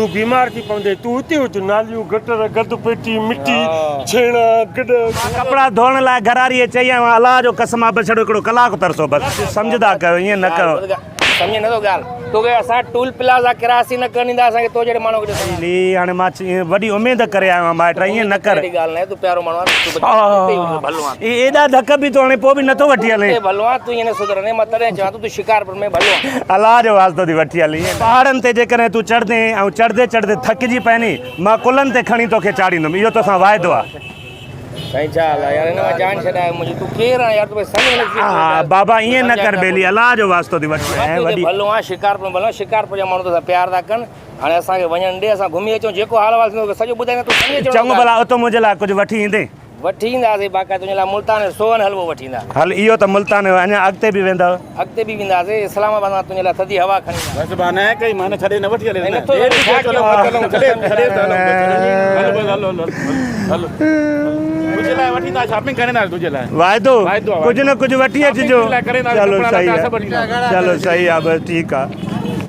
تون بيمار ٿي پوندين، تون اتي اچ، ناليون، گٽر، گند پيٽي، مٽي، ڇيڻا، گڏ. مان ڪپڙا ڌوئڻ لاء گهرواريء چئي آيو آهيان، الله جو قسم آ بس ڇڙو هڪڙو ڪلاڪ ترسو بس. سمجهندا ڪيو ائين نه ڪيو. سمجهين نٿو ڳالهه توکي اسان ٽول پلازا ڪراس ئي نه ڪرڻ ڏيندا اسان کي تو جهڙي ماڻهو کي ڏسڻ. علي هاڻي مان وڏي اميد ڪري آيو آهيان مائٽ ائين نه ڪر. اهڙي ڳالهه ناهي تون پيارو ماڻهو آهين تون اتي ئي هج ڀلو آهين. اي ايڏا ڌڪ به تون هڻين پوء به نٿو وٺي هلين. اتي ڀلو آهين تون ائين نه سڌرندين مان تڏهن چوان ٿو تون شڪارپور ۾ ڀلو آهين. الله جو واسطو ٿي وٺي هل ائين پهاڙن تي جيڪڏهن تون چڙهندين ۽ چڙهندي چڙهندي ٿڪجي پئين ني مان ڪلهن تي کڻي توکي چاڙهيندم اهو توسان واعدو آهي. سائين ڇا حال آهي يار هن مان جان ڇڏايو منهنجي تون ڪير آهين يار توکي سمجهه نٿي اچي ها بابا ائين نه ڪر ٻيلي الله جو واسطو ٿي وٺي ۽ وڏي ڀلو آهين شڪارپور ۾ ڀلو آهين شڪارپور جا ماڻهو توسان پيار ٿا ڪن هاڻي اسان کي وڃڻ ڏي اسان گهمي اچون جيڪو حال احوال ٿيندو سڄو ٻڌائيندو تون سمجهي اچڻو چڱو ڀلا اتو منهنجي لاء ڪجهه وٺي ايندين. وٺي اينداسين باقاعده تنهنجي لاء ملتان جو سوهن حلوو وٺي ايندا. هل اهو ته ملتان جو اڃا اڳتي به ويندؤ. اڳتي به وينداسين اسلام آباد مان تنهنجي لاء ٿڌي هوا کڻي اينداسين. بس با نه ڪئي مان ڇڏي نه وٺي هلي نه ڇڏي ڇڏي ته هلون هل هل هل هل تنهنجي لاء وٺي ايندا شاپنگ ڪري ايندا تنهنجي لاء واعدو ڪجهه نه ڪجهه وٺي اچجو چلو صحيح آ چلو صحيح آ بس ٺيڪ آ.